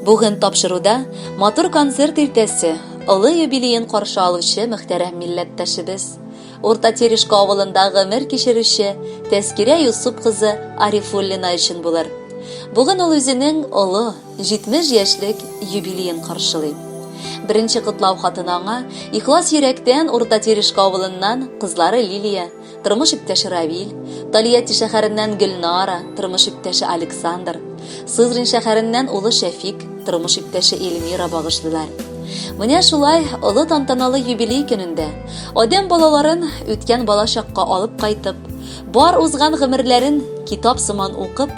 Бүген тапшыруда матур концерт иртәсе, олы юбилеен каршы алучы мөхтәрәм милләттәшебез, Урта Терешка авылында гомер кичерүче Тәскирә Юсуп кызы Арифуллина өчен булыр. Бүген ул үзенең олы, 70 яшьлек юбилеен каршылый. Беренче котлау хатын аңа ихлас йөрәктән Урта Терешка авылыннан кызлары Лилия, тормыш иптәше Равил, Тольятти шәһәреннән Гөлнара, тормыш иптәше Александр, Сызрань шәһәреннән улы Шәфик, тормыш иптәше Эльмира багышлыйлар. Менә шулай олы тантаналы юбилей көнендә адәм балаларын үткән балачакка алып кайтып, бар узган гомерләрен китап сыман укып,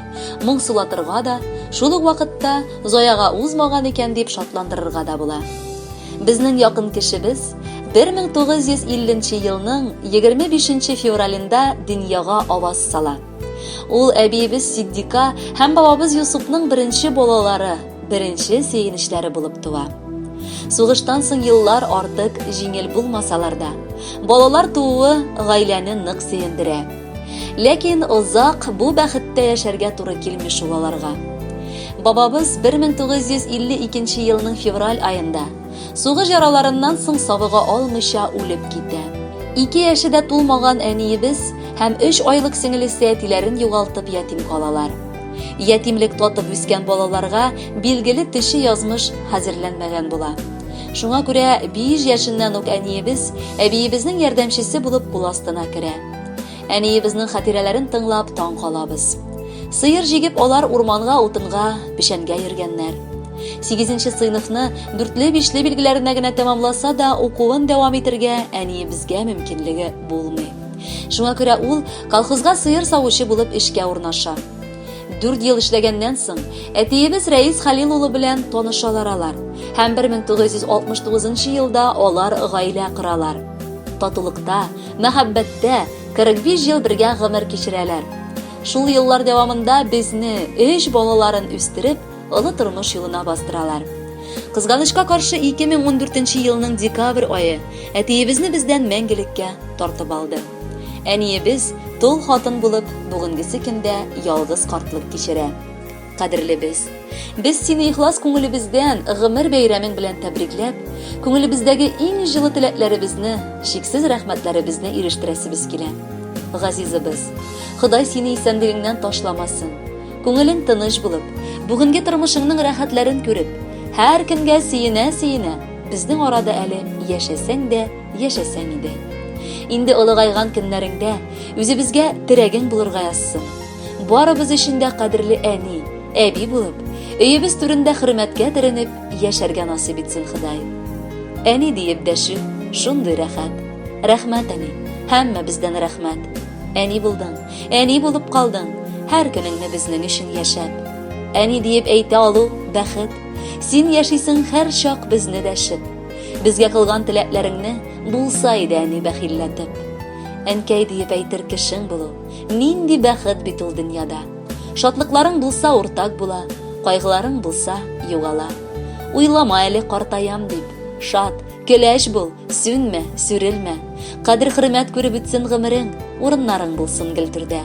моңсулатырга да, шул ук вакытта заяга узмаган икән дип шатландырырга да була. Безнең якын кешебез 1950 нче елның 25 нче февралендә дөньяга аваз сала. Ул әбиебез Сиддика һәм бабабыз Юсупның беренче балалары, беренче сөенечләре булып туа. Сугыштан соң еллар артык җиңел булмасалар да, балалар тууы гаиләне нык сөендерә. Ләкин озак бу бәхеттә яшәргә туры килми шул аларга. Бабабыз 1952 елның февраль аенда сугыш яраларыннан соң савыга алмыйча үлеп китә. Ике яше дә тулмаган әниебез һәм өч айлык сеңелесе әтиләрен югалтып ятим калалар. Ятимлек татып үскән балаларга билгеле төче язмыш хәзерләнмәгән була. Шуңа күрә 5 яшеннән үк әниебез әбиебезнең ярдәмчесе булып кул астына керә. Әниебезнең хатирәләрен тыңлап таң калабыз. Сыер җигеп алар урманга утынга, печәнгә йөргәннәр. Сигезенче сыйныфны дүртле-бишле билгеләренә генә тәмамласа да, укуын дәвам итергә әниебезгә мөмкинлеге булмый. Шуңа күрә ул колхозга сыер савучы булып эшкә урнаша. Дүрт ел эшләгәннән соң, әтиебез Рәис Хәлил улы белән танышалар алар. Һәм 1969 елда алар гаилә коралар. Татулыкта, мәхәббәттә 45 ел бергә гомер кичерәләр. Шул еллар дәвамында безне, өч балаларын үстереп, олы тормыш юлына бастыралар. Кызганычка каршы 2014 елның декабрь ае әтиебезне бездән мәңгелеккә тартып алды. Әниебез тол хатын булып, бүгенгесе көндә ялгыз картлык кичерә. Кадерлебез, без сине ихлас күңелебездән гомер бәйрәмең белән тәбрикләп, күңелебездәге иң җылы теләкләребезне, чиксез рәхмәтләребезне ирештерәсебез килә. Газизыбыз, Ходай сине исәнлегеңнән ташламасын. Күңелең тыныч булып, бүгенге тормышыңның рәхәтләрен күреп, һәр көнгә сөенә-сөенә, безнең арада әле яшәсәң дә, яшәсәң иде. Инде олыгайган көннәреңдә үзебезгә терәгең булырга язсын. Барыбыз өчен дә кадерле әни, әби булып, өебез түрендә хөрмәткә төренеп яшәргә насыйп итсен Ходай. Әни диеп дәшү шундый рәхәт. Рәхмәт, әни, һәммәбездән рәхмәт. Әни булдың, әни булып калдың, һәр көнеңне безнең өчен яшәп. Әни диеп әйтә алу бәхет. Син яшисең һәр чак безне дәшеп. Безгә кылган теләкләреңне булса иде әни бәхилләтеп. Әнкәй диеп әйтер кешең булу, Нинди бәхет бит ул дөньяда. Шатлыкларың булса уртак була, кайгыларың булса югала. Уйлама әле картаям дип. Шат, көләч бул, сүнмә, сүрелмә. Кадер-хөрмәт күреп үтсен гомерең, урыннарың булсын гел түрдә.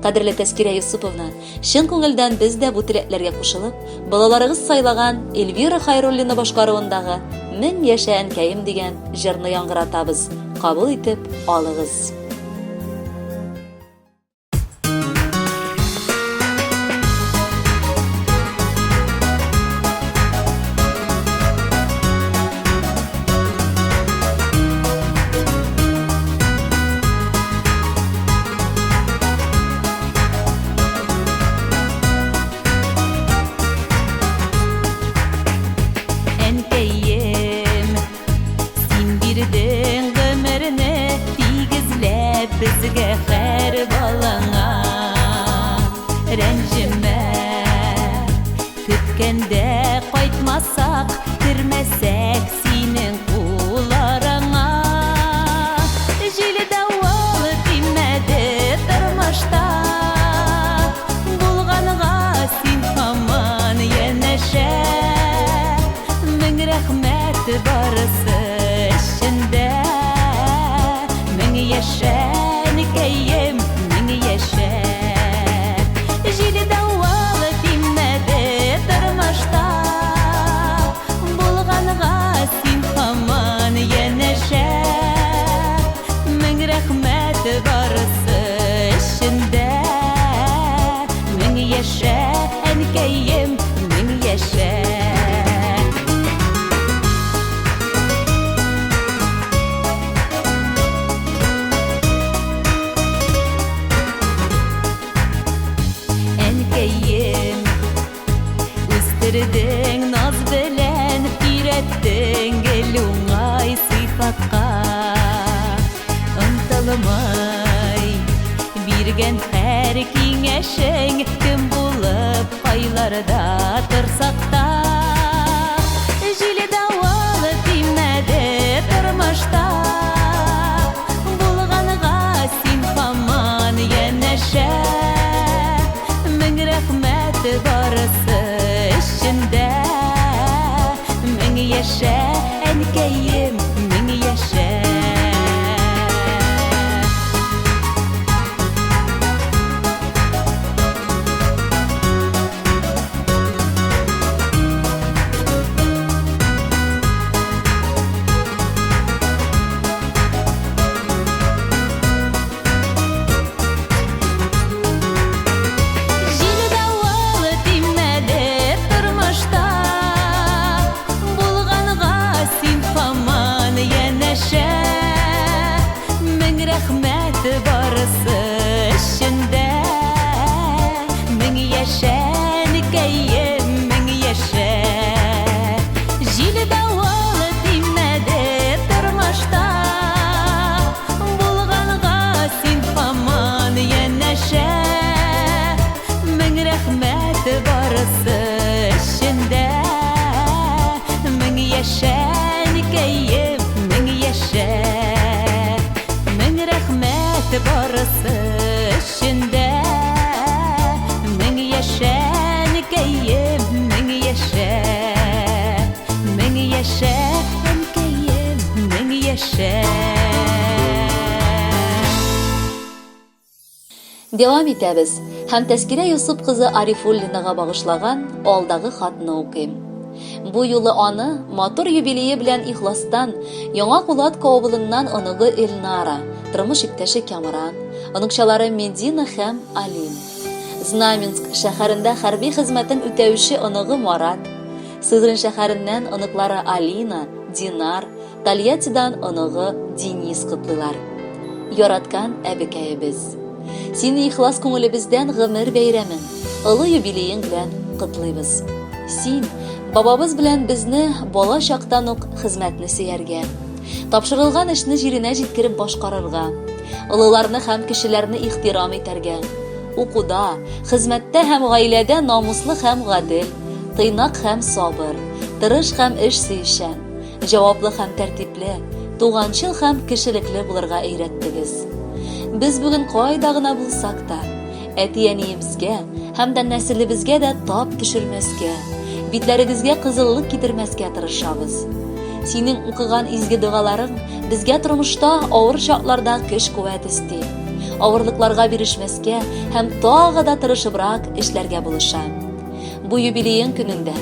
Кадерле Тәскирә Юсуповна, чын күңелдән без дә бу теләкләргә кушылып, балаларыгыз сайлаган Эльвира Хайруллина башкаруындагы Мең яшә әнкәем дигән җырны яңгыратабыз. Кабул итеп алыгыз. Әнкәем, Син бирдең гомерне тигезләп безгә һәр балаңа. Рәнҗемә, көткәндә кайтмасак, кермәсәк синең кул араңа. Җил-давыл тимәде тормышта, булганга син һаман янәшә. Мең рәхмәт барысы өчен дә. Мең яшә, әнкәем, мең яшә. Җил-давыл тимәде тормышта. Биргән һәр киңәшең, кем булып кайларда торсак та. Җил-давыл тимәде тормышта, Булганга син һаман янәшә. Мең рәхмәт барысы өчен дә. Мең яшә, әнкәем, мең яшә. Җил-давыл тимәде тормышта, Булганга син һаман янәшә. Мең рәхмәт барысы өчен дә. Мең яшә, әнкәем, мең яшә. Җил-давыл тимәде тормышта, Булганга син һаман янәшә. Мең рәхмәт барысы өчен дә. Мең яшә, әнкәем, мең яшә. Мең рәхмәт барысы өчен дә. Мең яшә, әнкәем, мең яшә. Мең яшә, әнкәем, мең яшә. Дәвам итәбез һәм Тәскирә Йосып кызы Арифуллинага багышлаган алдагы хатны укыйм. Бу юлы аны матур юбилее белән ихластан Яңа Кулатка авылыннан оныгы Эльнара, тормыш иптәше Кямран, оныкчалары Медина һәм Алим. Знаменск шәһәрендә хәрби хезмәтен үтәүче оныгы Марат, Сызрань шәһәреннән оныклары Алина, Динар, Тольяттидан оныгы Денис котлыйлар. Яраткан әбекәебез! Сине ихлас күңелебездән гомер бәйрәмең, олы юбилеең белән котлыйбыз. Син, бабабыз белән безне бала чактан ук хезмәтне сөяргә, тапшырылган эшне җиренә җиткереп башкарырга, олыларны һәм кечеләрне ихтирам итәргә, укуда, хезмәттә һәм гаиләдә намуслы һәм гадел, тыйнак һәм сабыр, тырыш һәм эш сөючән, Җаваплы һәм тәртипле, туганчыл һәм кешелекле булырга өйрәттегез. Без бүген кайда гына булсак та, әти-әниебезгә һәм дә нәселебезгә дә тап төшермәскә, битләрегезгә кызыллык китермәскә тырышабыз. Синең укыган изге догаларың безгә тормышта авыр чакларда көч-куәт өсти, авырлыкларга бирешмәскә һәм тагы да тырышыбрак эшләргә булыша. Бу юбилеең көнендә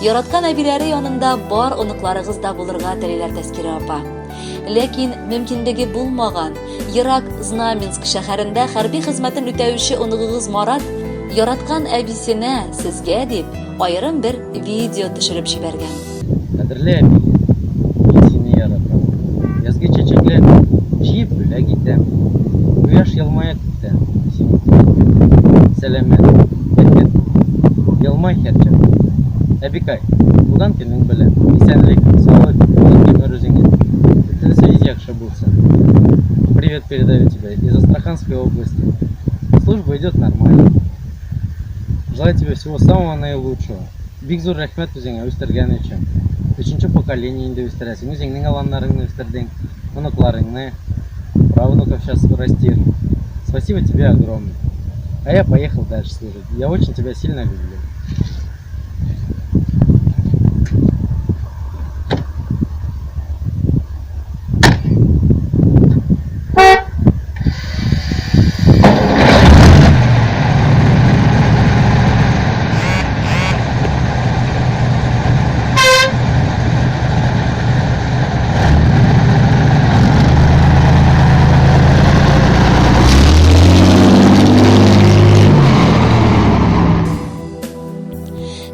яраткан әбиләре янында бар оныкларыгыз да булырга телиләр, Тәскирә апа. Ләкин мөмкинлеге булмаган ерак Знаменск шәһәрендә хәрби хезмәтен үтәүче оныгыгыз Марат яраткан әбисенә сезгә дип аерым бер видео төшереп җибәргән. Кадерле әби, мин сине яратам. Язгы чәчәкләр җыеп бүләк итәм. Кояш елмая күктә, сине күреп. Сәламәт, бәхет бул, елмай һәрчак. Әбикай, туган көнең белән. Исәнлек, саулык, озын гомер үзеңә. Бөтенесе яхшы булсын. Привет передаю тебе из Астраханской области. Служба идет нормально. Желаю тебе всего самого наилучшего. Бик зур рәхмәт үзеңә үстергән өчен. Өченче поколение инде үстерәсең. Үзеңнең аланнарыңны үстердең, оныкларыңны, правнуков сейчас растишь. Спасибо тебе огромное. А я поехал дальше служить. Я очень тебя сильно люблю.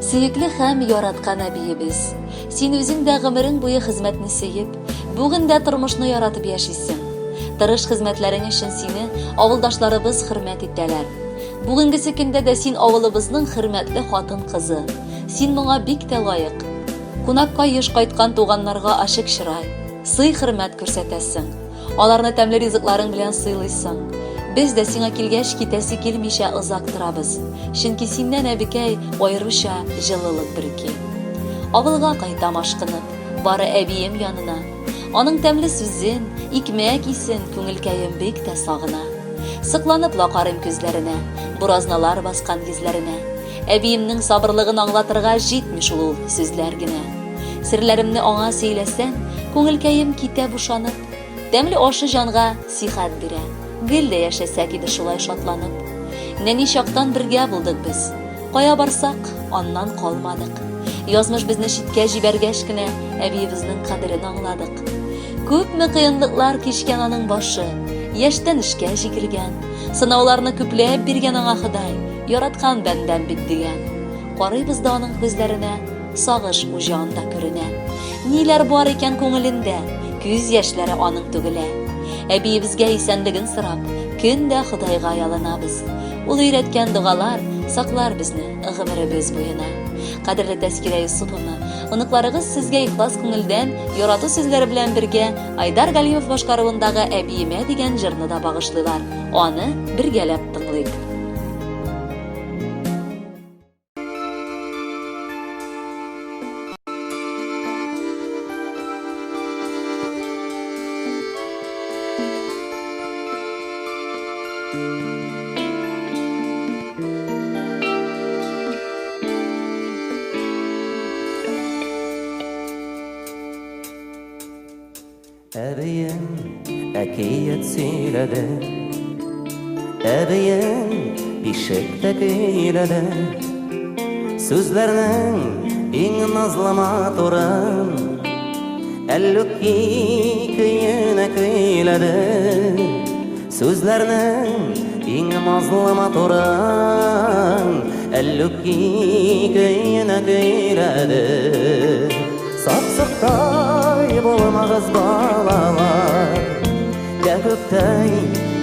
Сөекле һәм яраткан әбиебез, син үзең дә гомерең буе хезмәтне сөеп, бүген дә тормышны яратып яшисең. Тырыш хезмәтләрең өчен сине авылдашларыбыз хөрмәт итәләр. Бүгенгесе көндә дә син авылыбызның хөрмәтле хатын-кызы. Син моңа бик тә лаек. Кунакка еш кайткан туганнарга ачык чырай, сый-хөрмәт күрсәтәсең. Аларны тәмле ризыкларың белән сыйлыйсың. Без дә сиңа килгәч китәсе килмичә озак торабыз. Чөнки синнән, әбекәй, аеруча җылылык бөрки. Авылга кайтам ашкынып, бары әбием янына. Аның тәмле сүзен, икмәк исен күңелкәем бик тә сагына. Сокланып ла карыйм күзләренә, буразналар баскан йөзләренә. Әбиемнең сабырлыгын аңлатырга җитми шул ул сүзләр генә. Серләремне аңа сөйләсәм, күңелкәем китә бушанып. Тәмле ашы җанга сихәт бирә. Гел дә яшәсәк иде шулай шатланып. Нәни чактан бергә булдык без. Кая барсак, аннан калмадык. Язмыш безне читкә җибәргәч кенә әбиебезнең кадерен аңладык. Күпме кыенлыклар кичкән аның башы, яшьтән эшкә җигелгән. Сынауларны күпләп биргән аңа Ходай, яраткан бәндәм бит дигән. Карыйбыз да аның күзләренә, сагыш уҗы анда күренә. Ниләр бар икән күңелендә, күз яшьләре аның түгелә. Әбиебезгә исәнлеген сорап, көн дә Ходайга ялынабыз. Ул өйрәткән догалар саклар безне гомеребез буена. Кадерле Тәскирә Юсуповна, оныкларыгыз сезгә ихлас күңелдән ярату сүзләре белән бергә Айдар Галимов башкаруындагы Әбиемә дигән җырны да багышлыйлар. Аны бергәләп тыңлыйк. Әбием әкият сөйләде, Әбием бишектә көйләде. Сүзләрнең иң назлы матурын Әллүки көенә көйләде. Сүзләрнең иң назлы матурын Әллүки көенә көйләде. Сапсыктай булмагыз балалар, Кәкүктәй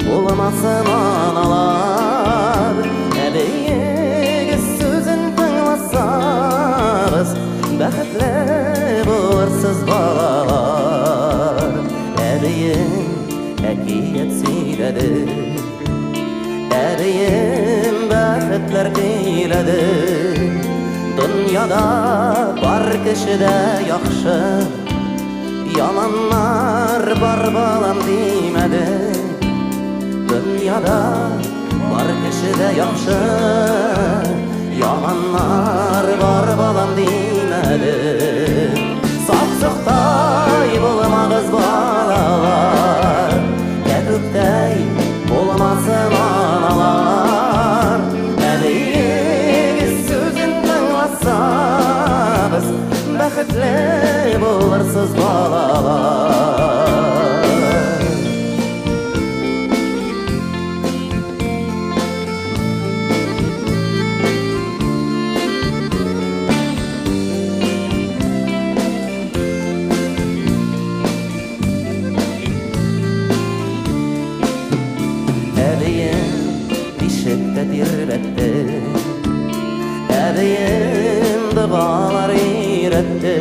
булмасын аналар. Әбиегез сүзен тыңласагыз, Бәхетле булырсыз балалар. Әбием әкият сөйләде, Әбием бәхетләр көйләде. Дөньяда бар кеше дә яхшы, Яманнар бар балам димәде. Дөньяда бар кеше дә яхшы, Яманнар бар балам димәде. Сапсыктай булмагыз балалар, Кәкүктәй булмасын аналар. Әбиегез сүзен тыңласагыз, Бәхетле булырсыз балалар. Әбием бишектә тирбәтте, Әбием догалар өйрәтте.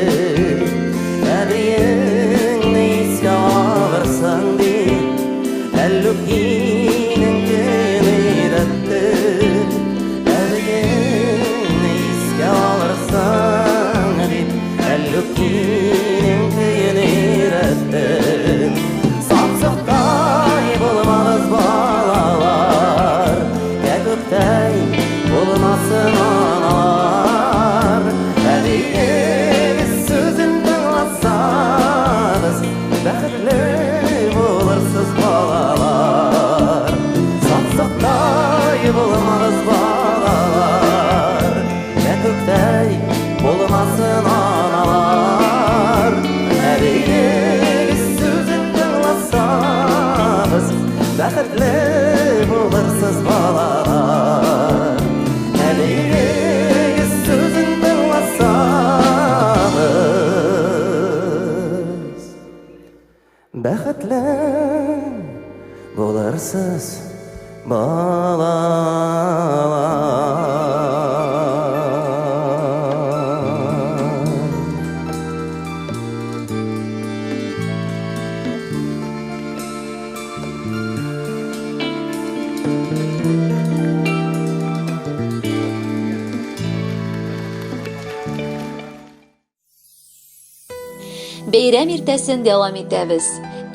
Әбиеңне искә алырсың дип, Әллүкинең көен өйрәтте. Әбиеңне искә алырсың дип, Әллүкинең көен өйрәтте. Сапсыктай булмагыз балалар, Кәкүктәй булмасын аналар. Әбиегез сүзен тыңласагыз, Бәхетле булырсыз балалар. Сапсыктай булмагыз балалар, Кәкүктәй булмасын аналар. Әбиегез сүзен тыңласагыз, Бәхетле булырсыз балалар. Әбиегез сүзен тыңласагыз, Бәхетле булырсыз балалар. Бәйрәм иртәсен дәвам итәбез.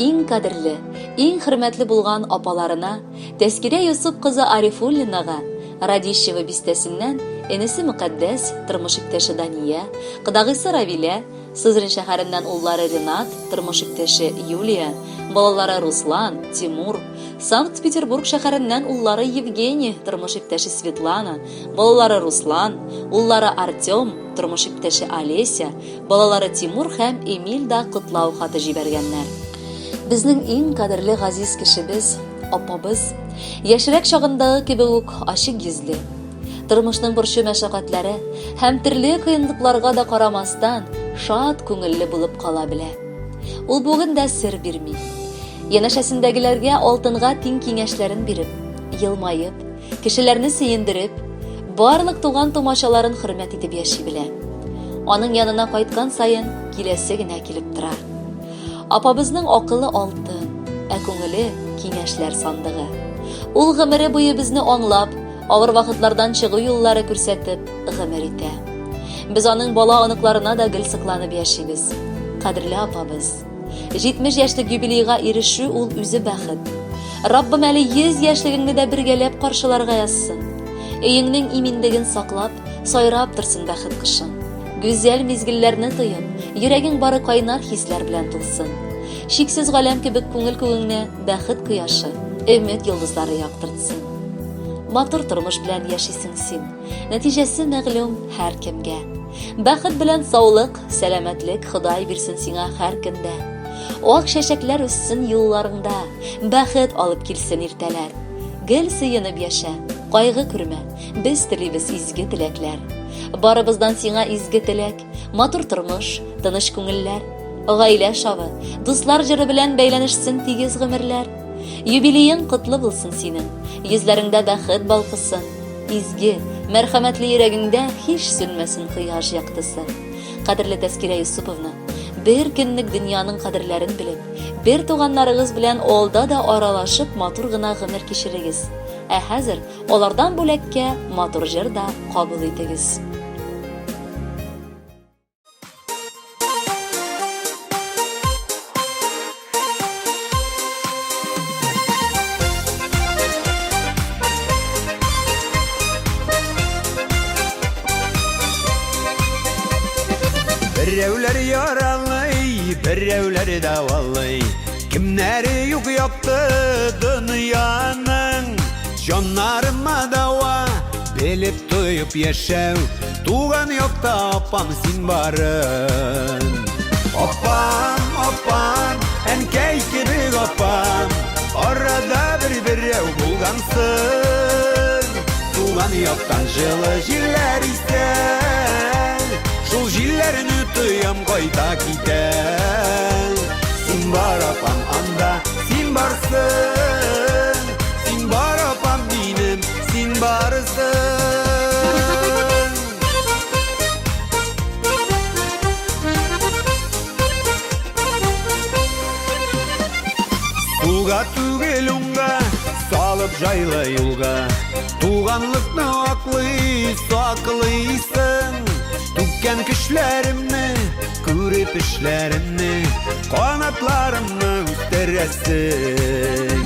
Иң кадерле, иң хөрмәтле булган апаларына, Тәскирә Йосып кызы Арифуллинага, Радищево бистәсеннән энесе Мөкаддәс, тормыш иптәше Дания, кодагыйсы Равилә, Сызрань шәһәреннән уллары Ренат, тормыш иптәше Юлия, балалары Руслан, Тимур, Санкт-Петербург шәһәреннән уллары Евгений, тормыш иптәше Светлана, балалары Руслан, уллары Артем, тормыш иптәше Олеся, балалары Тимур һәм Эмиль да котлау хаты җибәргәннәр. Безнең иң кадерле газиз кешебез, апабыз, яшьрәк чагындагы кебек үк ачык йөзле, Тормышның борчу-мәшәкатьләре һәм төрле кыенлыкларга да карамастан, шат күңелле булып кала белә. Ул бүген дә сер бирми. Янәшәсендәгеләргә алтынга тиң киңәшләрен биреп, елмаеп, кешеләрне сөендереп, барлык туган-тумачаларын хөрмәт итеп яши белә. Аның янына кайткан саен киләсе генә килеп тора. Апабызның акылы алтын, ә күңеле киңәшләр сандыгы. Ул гомере буе безне аңлап, авыр вакытлардан чыгу юллары күрсәтеп гомер итә. Без аның бала-оныкларына да гел сокланып яшибез. Кадерле апабыз, 70 яшьлек юбилейга ирешү ул үзе бәхет. Раббым әле 100 яшьлегеңне дә бергәләп каршыларга язсын. Өеңнең иминлеген саклап, сайрап торсын бәхет кошың. Гүзәл мизгелләрне тоеп, йөрәгең бары кайнар хисләр белән тулсын. Чиксез галәм кебек күңел күгеңне бәхет кояшы, өмет йолдызлары яктыртсын. Матур тормыш белән яшисең син. Нәтиҗәсе мәгълүм һәркемгә. Бәхет белән саулык, сәламәтлек Ходай бирсен сиңа һәр көндә. Ак чәчәкләр үссен юлларыңда, бәхет алып килсен иртәләр. Гел сөенеп яшә, кайгы күрмә, без телибез изге теләкләр. Барыбыздан сиңа изге теләк, матур тормыш, тыныч күңелләр. Гаилә шавы, дуслар җыры белән бәйләнешсен тигез гомерләр. Юбилеең котлы булсын синең, йөзләреңдә бәхет балкысын. Изге, мәрхәмәтле йөрәгеңдә һич сүнмәсен кояш яктысы. Кадерле Тәскирә Юсуповна, бер көнлек дөньяның кадерләрен белеп, бер туганнарыгыз белән алда да аралашып матур гына гомер кичерегез. Ә хәзер алардан бүләккә матур җыр да кабул итегез. Берәүләр яралый, берәүләр дәвалый. Кемнәре юк якты дөньяның. Җаннарыма дәва, белеп тоеп яшәү. Туган якта апам син барын. Апам, апам, әнкәй кебек апам. Арада бер берәү булгансың. Туган яктан җылы җилләр исә. Шул җилләрне тоям кайта китә. Син бар апам анда, син барсың. Син бар апам минем, син барсың. Сулга түгел уңга, салып җайлы юлга. Туганлыкны аклый, саклыйсың. Түккән көчләремне, күреп эшләремне, канатларымны үстерәсең.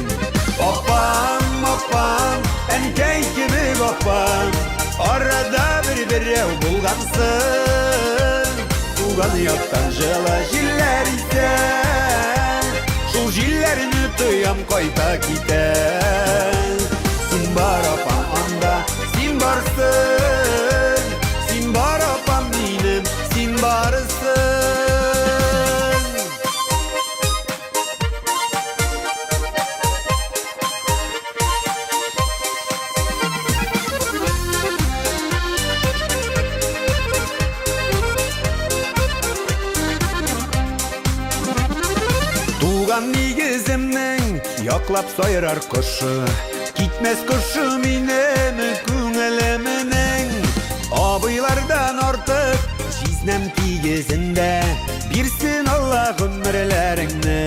Апам, апам, әнкәй кебек апам, арада бер берәү булгансың. Туган яктан җылы җилләр исә, шул җилләрне тоям кайта китә. Син бар апам анда, син барсың, син бар апам минем, син барсың. Туган нигеземнең яклап сайрар кошы, Китмәс кошы минем күңелемнең. Абыйлардан артык җизнәм тигезендә, Бирсен Алла гомерләреңне.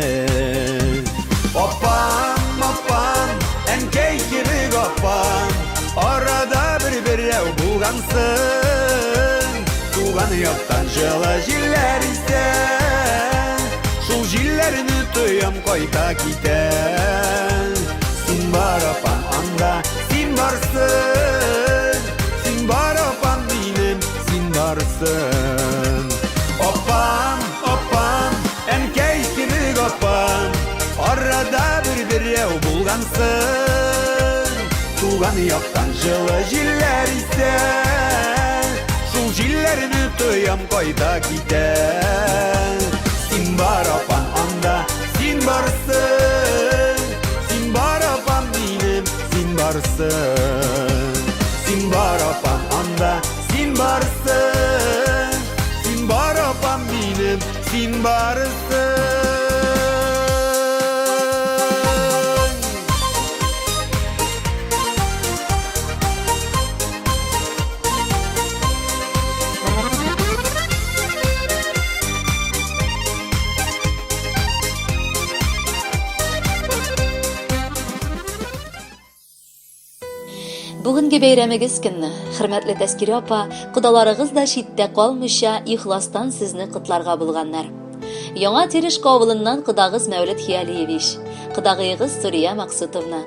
Апам, апам, әнкәй кебек апам, Арада бер берәү булгансың. Туган яктан җылы җилләр исә, тоям кайта китә. Син бар, апам, анда, син барсын. Син бар, апам, минем, син барсын. Апам, апам, әнкәй кебек апам, арада бер берәү булгансың. Туган яктан җылы җилләр исә, шул җилләрне тоям кайта китә. Син бар, апам, анда, син барсын. Син бар, апам, минем, син барсын. Син бар, апам, анда, син барсын. Син бар, апам, минем, син барсын. Бүгенге бәйрәмегез көнне, хөрмәтле Тәскирә апа, кодаларыгыз да читтә калмыйча, ихластан сезне котларга булганнар. Яңа Терешка авылыннан кодагыз Мәүлет Хиалиевич, кодагыегыз Сурия Максутовна,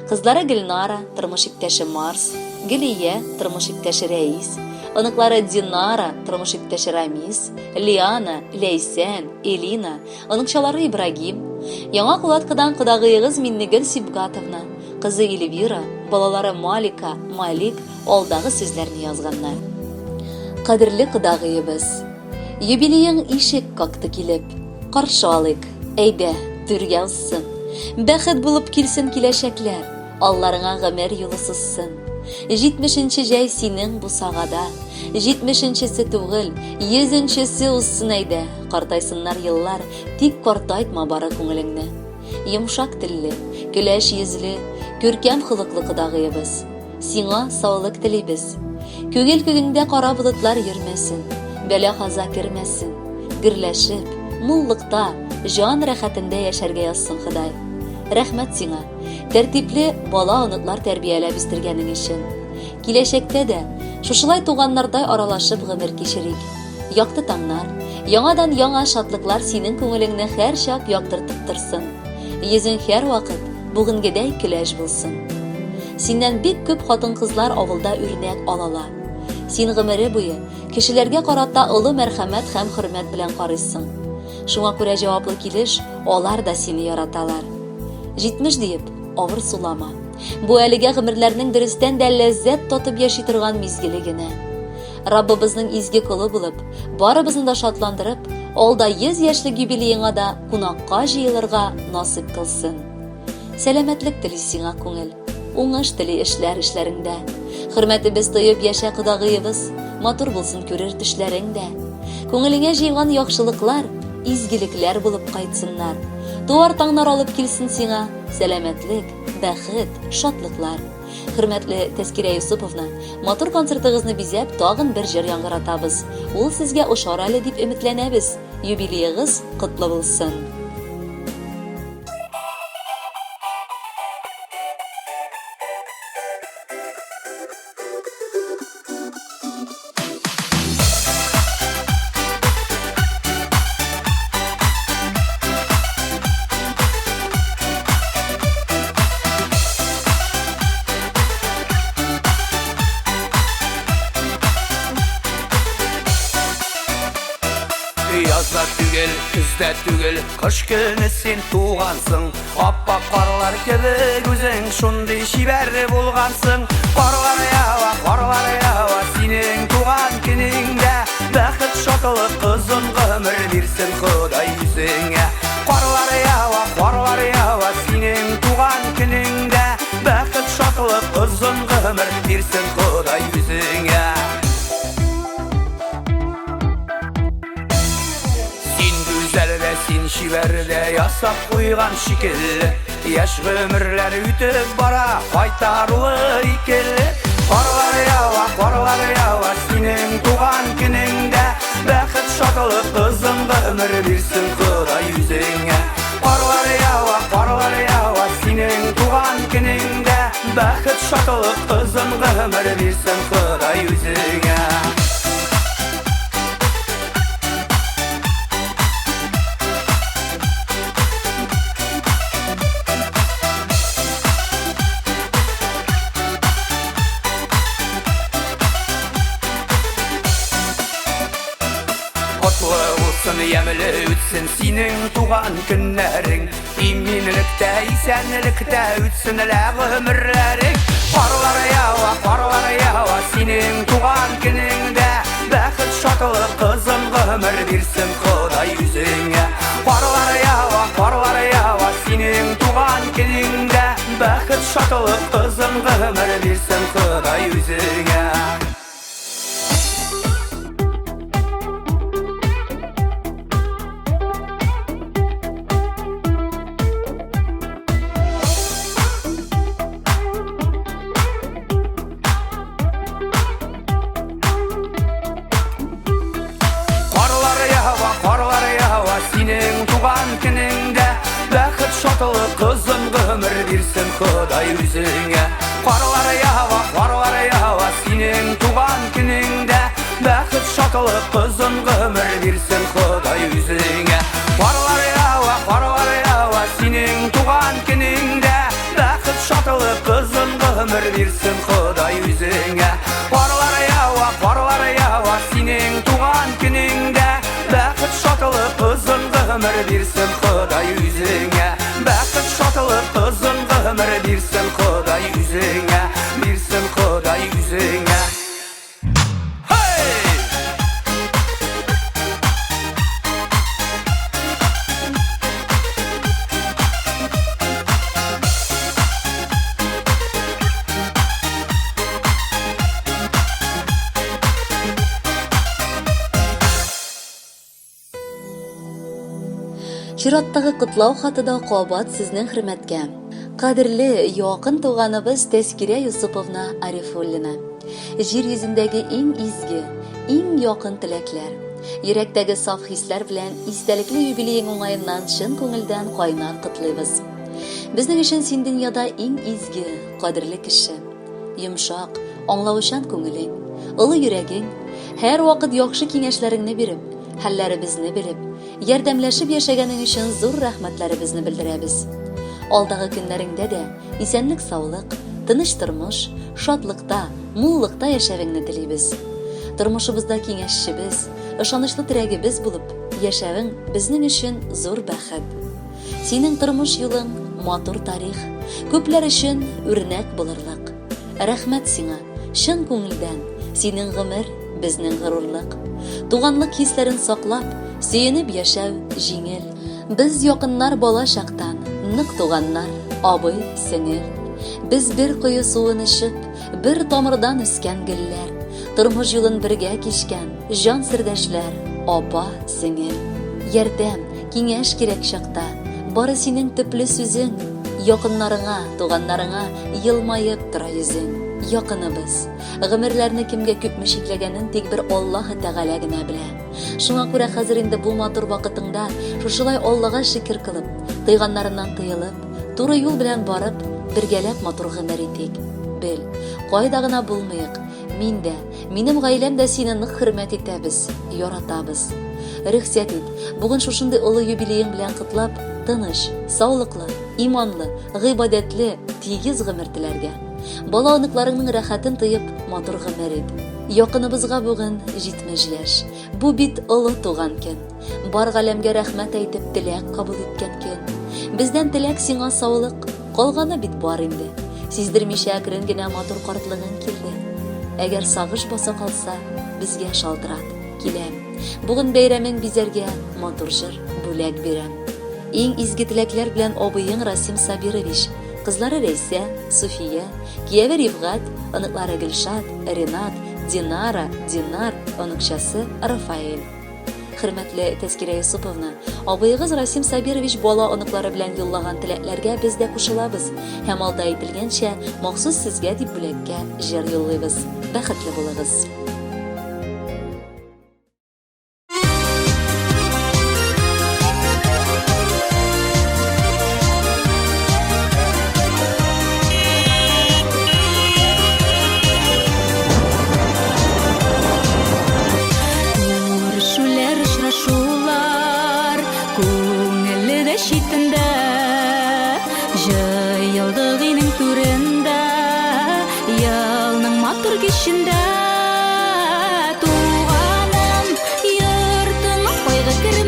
кызлары Гөлнара, тормыш иптәше Марс, Гөлия, тормыш иптәше Рәис, оныклары Динара, тормыш иптәше Рамис, Лиана, Ләйсән, Элина, оныкчалары Ибрагим, Яңа Кулаткыдан кодагыегыз Миннегөл Сибгатовна, кызы Эльвира, балалары Малика, Малик алдагы сүзләрне язганнар. Кадерле кодагыебыз, юбилеең ишек какты килеп, каршы алыйк, әйдә, түргә узсын. Бәхет булып килсен киләчәкләр, алларыңа гомер юлы сузсын. Җитмешенче җәй синең бусагада, җитмешенчесе түгел, йөзенчесе узсын әйдә, картайсыннар еллар, тик картайтма бары күңелеңне. Йомшак телле, көләч йөзле, күркәм холыклы кодагыебыз. Сиңа саулык телибез. Күңел күгеңдә кара болытлар йөрмәсен, бәла-каза кермәсен. Гөрләшеп, муллыкта, җан рәхәтендә яшәргә язсын Ходай. Рәхмәт сиңа, тәртипле бала-оныклар тәрбияләп үстергәнең өчен. Киләчәктә дә шушылай туганнардай аралашып гомер кичерик. Якты таңнар, яңадан-яңа шатлыклар синең күңелеңне һәрчак яктыртып торсын. Йөзең һәрвакыт бүгенгедәй көләч булсын. Синнән бик күп хатын-кызлар авылда үрнәк алала. Син гомере буе кешеләргә карата олы мәрхәмәт һәм хөрмәт белән карыйсың. Шуңа күрә җаваплы килеш алар да сине яраталар. 70 диеп, авыр сулама. Бу әлегә гомерләрнең дөрестән дә ләззәт татып яши торган мизгеле генә. Раббыбызның изге колы булып, барыбызны да шатландырып, алда 100 яшьлек юбилееңа да кунакка җыелырга насыйп кылсын. Сәламәтлек тели сиңа күңел, уңыш тели эшләр эшләреңдә. Хөрмәтебез тоеп яшә кодагыебыз, матур булсын күрер төшләрең дә. Күңелеңә җыелган яхшылыклар, изгелекләр булып кайтсыннар. Туар таңнар алып килсен сиңа сәламәтлек, бәхет, шатлыклар. Хөрмәтле Тәскирә Юсуповна, матур концертыгызны бизәп, тагын бер җыр яңгыратабыз. Ул сезгә ошар әле дип өметләнәбез. Юбилеегыз котлы булсын! Язда түгел, көздә түгел, кыш көне син тугансың. Аппак карлар кебек үзең шундый чибәр булгансың. Карлар ява, карлар ява, синең туган көнеңдә. Бәхет, шатлык, озын гомер бирсен Ходай үзеңә. Карлар ява, карлар ява, синең туган көнеңдә. Бәхет, шатлык, озын гомер бирсен Ходай үзеңә. Син гүзәл дә, син чибәр дә, ясап куйган шикелле. Яшь гомерләр үтеп бара, кайтарулы икеле. Карлар ява, карлар ява, синең туган көнеңдә. Бәхет, шатлык, озын гомер бирсен Ходай үзеңә. Карлар ява, карлар ява, синең туган көнеңдә. Бәхет, шатлык, озын гомер бирсен Ходай үзеңә. булсын, ямьле үтсен синең туган көннәрең. Иминлектә, исәнлектә үтсен лә гомерләрең. Карлар ява, карлар ява синең туган көнеңдә. Бәхет, шатлык, озын гомер бирсен Ходай үзеңә. Карлар ява, карлар ява синең туган көнеңдә. Бәхет, шатлык, озын гомер бирсен Ходай үзеңә. Карлар ява, карлар ява синең туган көнеңдә. Бәхет, шатлык, озын гомер бирсен Ходай үзеңә. Карлар ява, карлар ява синең туган көнеңдә. Бәхет, шатлык, озын гомер бирсен Ходай үзеңә. Карлар ява, карлар ява синең туган көнеңдә. Бәхет, шатлык, озын гомер бирсен Ходай үзеңә. Карлар ява, карлар ява синең туган көнеңдә. Бәхет, шатлык, озын гомер бирсен Ходай үзеңә. Бәхет, шатлык, озын гомер бирсен Ходай үзеңә. Бирсен Ходай үзеңә. Hey! Чираттагы котлау хаты да кабат сезнең хөрмәткә. Кадерле, якын туганыбыз Тәскирә Юсуповна Арифуллина. Җир йөзендәге иң изге, иң якын теләкләр, йөрәктәге саф хисләр белән истәлекле юбилеең уңаеннан чын күңелдән кайнар котлыйбыз. Безнең өчен син дөньяда иң изге, кадерле кеше. Йомшак, аңлаучан күңелең, олы йөрәгең, һәрвакыт яхшы киңәшләреңне биреп, хәлләребезне белеп, ярдәмләшеп яшәгәнең өчен зур рәхмәтләребезне белдерәбез. Алдагы көннәреңдә дә исәнлек-саулык, тыныч тормыш, шатлыкта, муллыкта яшәвеңне телибез. Тормышыбызда киңәшчебез, ышанычлы терәгебез булып яшәвең безнең өчен зур бәхет. Синең тормыш юлың матур тарих, күпләр өчен үрнәк булырлык. Рәхмәт сиңа, чын күңелдән, синең гомер, безнең горурлык. Туганлык хисләрен саклап, сөенеп яшәү җиңел. Без якыннар бала чактан, нык туганнар, абый, сеңел. Без бер кое суын эчеп, бер тамырдан үскән гөлләр. Тормыш юлын бергә кичкән җан сердәшләр, апа, сеңел. Ярдәм, киңәш кирәк чакта, бары синең төпле сүзең, якыннарыңа, туганнарыңа елмаеп тора йөзең. Якыныбыз. Гомерләрне кемгә күпме чикләгәнен тик бер Аллаһы Тәгалә генә белә. Шуңа күрә хәзер инде бу матур вакытыңда шушылай Аллага шөкер кылып, тыйганнарыннан тыелып, туры юл белән барып, бергәләп матур гомер итик. Бел, кайда гына булмыйк, мин дә, минем гаиләм дә сине нык хөрмәт итәбез, яратабыз. Рөхсәт ит, бүген шушындый олы юбилеең белән котлап, тыныч, саулыклы, иманлы, гыйбадәтле, тигез гомер теләргә. Бала-оныкларыңның рәхәтен тоеп, матур гомер ит. Якыныбызга бүген 70 яшь. Бу бит олы туган көн. Бар галәмгә рәхмәт әйтеп, теләк кабул иткән көн. Бездән теләк сиңа саулык, калганы бит бар инде. Сиздермичә әкрен генә матур картлыгың килде. Әгәр сагыш баса калса, безгә шалтырат, киләм. Бүген бәйрәмең бизәргә матур җыр бүләк бирәм. Иң изге теләкләр белән абыең Расим Сабирович, кызлары Рәйсә, Суфия, кияве Рифгать, оныклары Гөлшат, Ренат, Динара, Динар, оныкчасы Рафаэль. Хөрмәтле Тәзкирә Юсуповна, абыегыз Расим Сабирович бала оныклары белән юллаган теләкләргә без дә кушылабыз һәм алда әйтелгәнчә, махсус сезгә дип бүләккә җыр юллыйбыз. Бәхетле булыгыз! Күрешүләр, очрашулар күңелле дә читендә. Җыелдык өйнең түрендә, елның матур кичендә. Туганым, йортыңа кайгы кермәсен.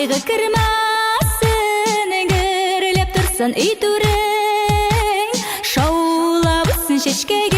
Кайгы кермәсен, гөрләп торсын өй түрең, Шаулап үссен чәчкәгең.